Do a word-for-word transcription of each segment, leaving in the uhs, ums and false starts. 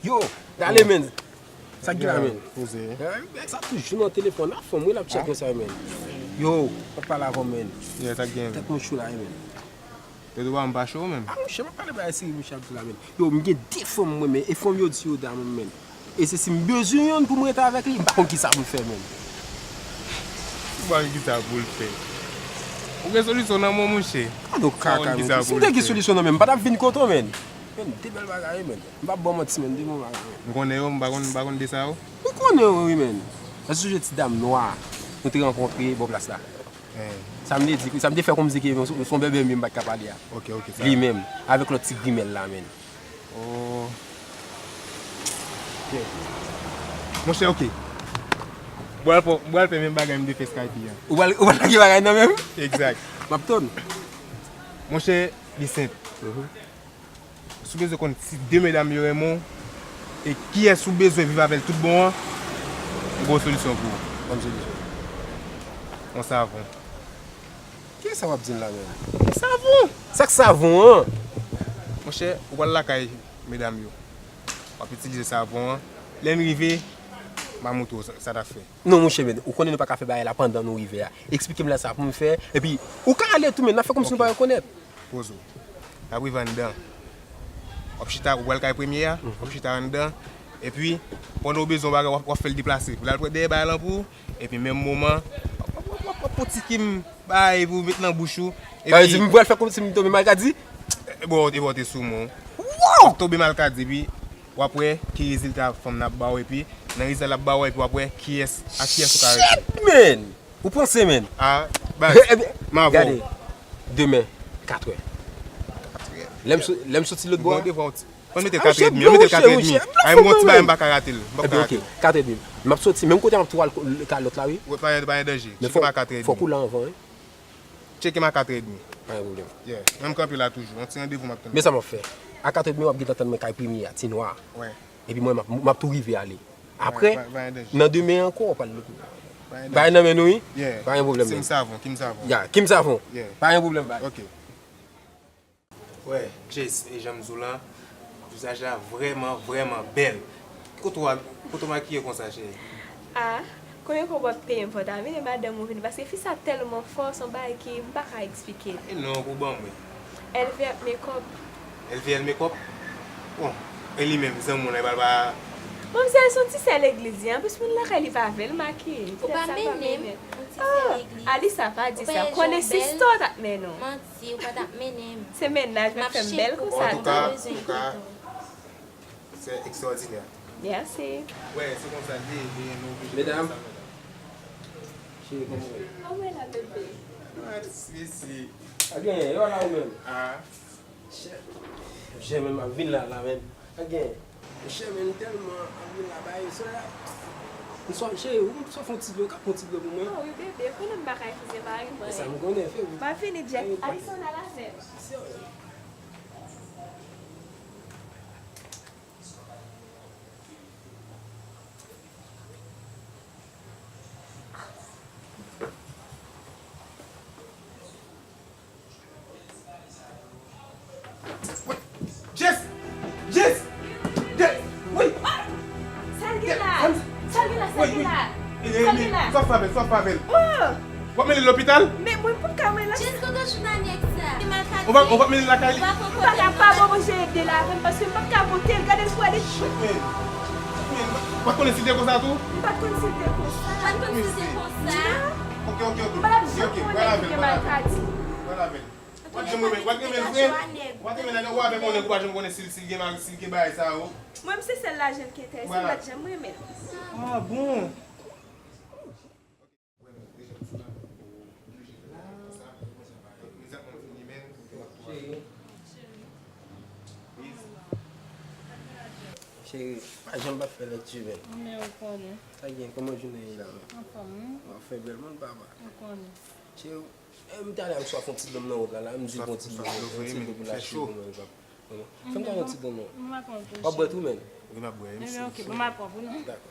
Yo, dale, men. Sa k gen la, men? Poze. Eh, nèg sa toujou nan telefòn. A fanm, wi, l ap tchèk sa, men. Yo, pa pale avè m, men. Yeah, sa k gen, men? Tèt mwen cho la, men. Tèt ou pa, m pa cho, men. A, monchè, pa pale bagay serye, monchè, ap di la, men. Yo, m gen de fanm, mwen, men. E fanm yo di yo damou m, men. E se si m bezwen yonn pou m rete avèk li, m pa konn kisa pou m fè, men. Ou pa konn kisa pou l fè. Ou gen solisyon nan men w, monchè. Gade yon kaka, men. Si m te gen solisyon nan men m, m pa t ap vin kote w, men. Men, de bèl bagay, men. M p ap ba w manti, men, de bon bagay, men. M konnen yo, m pa konn, m pa konn de sa yo. Ou konnen yo, wi, men. Sa se sou ti dam nwa nou te rankontre bò plas la. Sa m te di, sa m te fè kòmsi ke se yon bèbè m ye, m pa t ka pale a. Ok, ok, sa. Li menm, avèk lòt ti grimèl la, men. Oh. Ok. Monchè, ok. M pral fè, m pral fè menm bagay m te fè Skype a. Ou pral, ou pral lage bagay nan menm? Egzak. M ap tann. Monchè, li senp. Si w bezwen konn si de medam yo renmen w, e kiyès ou bezwen viv avè l tout bon an, m gen yon solisyon pou ou. Ban m solisyon. Yon savon. Kiyès sa w ap di m la menm? Savon! Sa k savon an? Monchè, ou pral lakay medam yo. W ap itilize savon an. Lè n rive, m a montre w sa, sa n ap fè. Non, monchè, men, ou konnen nou pa ka fè bagay la pandan nou rive a. Eksplike m lè sa pou m fè. Epi, ou ka ale tou, men n ap fè kòmsi nou pa rekonèt. Poze w. N ap rive anndan. W ap chita, ou pral kay premye a, w ap chita anndan. Epi, pandan w bezwen yon bagay, w ap, w ap fè l deplase. Pou l al pran dèyè bagay lan pou ou. Epi, menm moman, w ap, w ap, w ap, w ap pran ti kim bagay pou w met nan bouch ou. Sa vle di, m pral fè kòmsi m tonbe malkadi? E, bon, e bon, te sou mwen. Wow! Tonbe malkadi, epi w ap wè ki rezilta fanm nan ap ba w, epi nan rezilta l ap ba w, epi w ap wè kiyès, a kiyès ou ka rete. Shit, man! Ou panse, men? A, baz, m avè w. Gade, demen, katrè. Katrè. Lè m so-, lè m soti lòt bò a. Bon, devwa w ti. Mwen mete katrè edmi, mwen mete katrè edmi. Ay, m gon ti bagay m pa ka rate l. M pa ka rate l. Katrè edmi. M ap soti, menm kote m ap tou al kay lòt la, wi. Wi, pa, pa gen danje. Tcheke m a katrè edmi. Fòk ou la anvan, wi. Tcheke m a katrè edmi. Pa gen pwoblèm. Yeah, men m kanpe la toujou. Yon ti randevou m ap tann. Men sa m ap fè. A katrè edmi, w ap gentan tann mwen kay premye a, ti nwa. Wi. Epi mwen, m ap, m ap tou rive ale. Apre, nan demen ankò, w pral loke. Bagay nan men nou, wi. Pa gen pwoblèm, men. Kim Savon, Kim Savon. Ya, Kim Savon. Pa gen pwoblèm, baz. Ok. Wè, Jess, e jan m di w lan, vizaj la vrèman, vrèman bèl. Ki kote w, kote w makiye konsa, cheri? A, konbyen kòb w ap peye m fò w ta mennen madanm ou vini? Paske fi sa tèlman fò, se yon bagay ki m pa ka eksplike l. E non, pou ban mwen. L V L Makeup. L V L Makeup? Bon, e li menm, zanmi w la, e pa l pa. Manmzèl se yon ti sè legliz li, anplis moun lakay li pa vle l makiye. Ou pa mennen m yon ti sè legliz. Alisa, pa di sa. Konnen sistè w t ap mennen w. Si w pa t ap mennen m. Se mennaj mwen k fè m bèl konsa tou. Antouka, antouka, c'est extraordinaire. Mèsi. Wè, se konsa l ye, e nou oblije fè sa, medam. Cheri, kòman w ye? Kòman w ye la, bebe? Ah, sisi. A genyen, e w la ou menm? Ah. Chè, chè, men m ap vin la, la, men. A genyen. Chè, men, m tèlman ap vin la, bay, sè la. M swa, cheri, ou swa fè yon ti dlo, ou ka fè yon ti dlo pou mwen? Ah wi, bebe, ou konnen m pa ka refize mari mwen. E sa m konnen, fè wi. M ap vini, Jack. Alison al avè m. Jess! Jess! Jess! Wi! Sa l gen la? Sa l gen la? Sa l gen la? Sa l gen la? Sa l gen la? Swa favè, swa favè. Oh! W ap mennen l lopital? Men mwen, m p ap ka mennen l. Jess, kote w jwenn nèg sa? Ou p ap, ou p ap mennen l lakay li? M pa ka, pa bon, mwen jere de la avè m, paske m p ap ka monte l. Gade l pou ale. Shit, man. Shit, man. Ou pa t konnen si l te konsa tou? M pa t konn si l te konsa. Ou pa t konn si l te konsa? Non. Ok, ok, ok. M pa t ap janm konnen li gen maladi. Pral avè l, pral avè l. W ap janm renmen, w ap renmen l vre? W ap renmen nèg ou avè konnen, ou pa janm konnen si l, si l gen mari, si l gen bagay sa yo. Mwen, m se sèl lajan l ki enterese m, m pa t janm renmen l. Ah, bon? Cheri, pa janm pa fè lèkti, men. Men ou konnen. Sa gen, kòman jounen ye la, men? Anfòm, wi. W ap fè bèl moun, papa. Ou konnen. Cheri, e, m talè a m swa fè yon ti dlo nan wout la, la, m di fè yon ti dlo, fè yon ti dlo pou lache pou mwen, papa. Fè m ta yon ti dlo, non. W ap bwè tou, men? Wi, m ap bwè, wi, m sou. Ebyen, ok, bon, m ap pran pou nou. Dakò.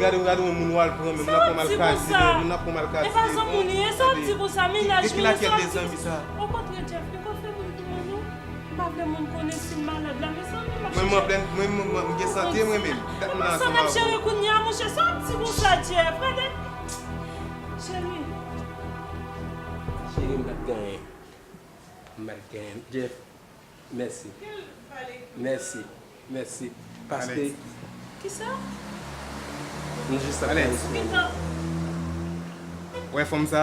gade, gade yon moun w al pran, men moun ap pran mal kati, men moun ap pran mal kati. E pa zanmi li ye, sa w ap di konsa, men laj li ye, sa w ap di. Okontrè, Jeff, li konn fè moun pou mwen, non. M pa vle moun konnen si m malad la, mezanmi, m ap chèche. Mwen, mwen, mwen, mwen, mwen gen sante, mwen menm. Gad moun nan ansanm avè w. Sa n ap jere kounye a, monchè, sa w ap di konsa, Jeff, gade. Cheri. Cheri, m p ap gen anyen. M p ap gen anyen. Jeff, mèsi. Mèsi. Mèsi. Paske... Kisa? Nou jis ap... Alex. Wè fanm sa,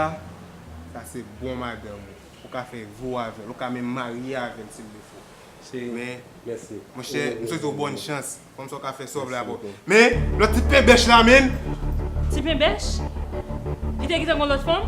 sa se bon madanm ou. Ou ka fè vi w avè l, ou ka menm marye avè l si l le fo. Men, mèsi. Monchè, m swete w bòn chans. Kòmsi w ka fè sa w vle avè w. Men, lòt ti penbèch la, menm. Ti penbèch? Li te gentan gon lòt fanm?